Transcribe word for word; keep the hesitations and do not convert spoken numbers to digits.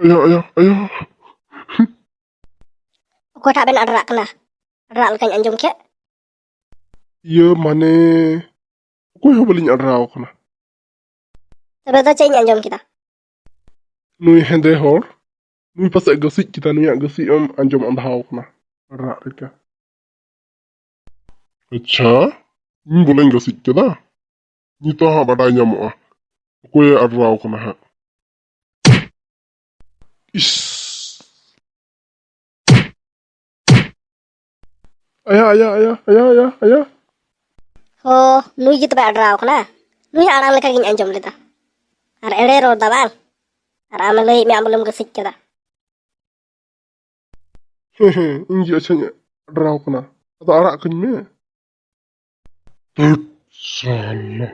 ᱟᱭᱟ, ᱟᱭᱟ, ᱟᱭᱟ᱾ ᱚᱠᱚᱭ ᱴᱷᱟᱜ ᱵᱮᱱ ᱟᱰᱨᱟᱜ ᱠᱟᱱᱟ? ᱟᱰᱨᱟᱜ ᱞᱮᱠᱟᱧ ᱟᱸᱡᱚᱢ ᱠᱮᱫ᱾ ᱤᱭᱟᱹ, ᱢᱟᱱᱮ, ᱚᱠᱚᱭ ᱦᱚᱸ ᱵᱟᱹᱞᱤᱧ ᱟᱰᱨᱟᱣ ᱠᱟᱱᱟ᱾ ᱛᱚᱵᱮ ᱫᱚ ᱪᱮᱫ ᱤᱧ ᱟᱸᱡᱚᱢ ᱠᱮᱫᱟ? ᱱᱩᱭ ᱦᱮᱸᱫᱮ ᱦᱚᱲ, ᱱᱩᱭ ᱯᱟᱥᱮᱡ ᱜᱟᱹᱥᱤᱡ ᱠᱮᱫᱟ, ᱱᱩᱭᱟᱜ ᱜᱟᱹᱥᱤᱡ ᱮᱢ ᱟᱸᱡᱚᱢ ᱟᱸᱫᱷᱟᱣ ᱠᱟᱱᱟ, ᱨᱟᱜ ᱞᱮᱠᱟ᱾ ᱟᱪᱪᱷᱟ, ᱤᱧ ᱵᱚᱞᱮᱧ ᱜᱟᱹᱥᱤᱡ ᱠᱮᱫᱟ? ᱱᱤᱛᱚᱜ ᱦᱟᱸᱜ ᱵᱟᱰᱟᱭ ᱧᱟᱢᱚᱜᱼᱟ, ᱚᱠᱚᱭᱮ ᱟᱰᱨᱟᱣ ᱠᱟᱱᱟ ᱦᱟᱸᱜ᱾ ᱤᱥ! ᱟᱭᱟ, ᱟᱭᱟ, ᱟᱭᱟ, ᱟᱭᱟ, ᱟᱭᱟ, ᱟᱭᱟ᱾ ᱦᱚ, ᱱᱩᱭ ᱜᱮ ᱛᱚᱵᱮ ᱟᱰᱨᱟᱣ ᱠᱟᱱᱟ᱾ ᱱᱩᱭᱟᱜ ᱟᱲᱟᱝ ᱞᱮᱠᱟ ᱜᱤᱧ ᱟᱸᱡᱚᱢ ᱞᱮᱫᱟ᱾ ᱟᱨ ᱮᱲᱮ ᱨᱚᱲ ᱫᱟ ᱵᱟᱝ? ᱟᱨ ᱟᱢᱮ ᱞᱟᱹᱭᱮᱫ ᱢᱮ ᱟᱢ ᱵᱚᱞᱮᱢ ᱜᱟᱹᱥᱤᱡ ᱠᱟᱫᱟ᱾ ᱦᱮᱸ, ᱦᱮᱸ, ᱤᱧ ᱜᱮ ᱟᱪᱪᱷᱟᱧ ᱟᱰᱨᱟᱣ ᱠᱟᱱᱟ᱾ ᱟᱫᱚ ᱟᱲᱟᱜ ᱠᱟᱹᱧ ᱢᱮ᱾ ᱛᱩᱫ ᱥᱟᱞᱟ᱾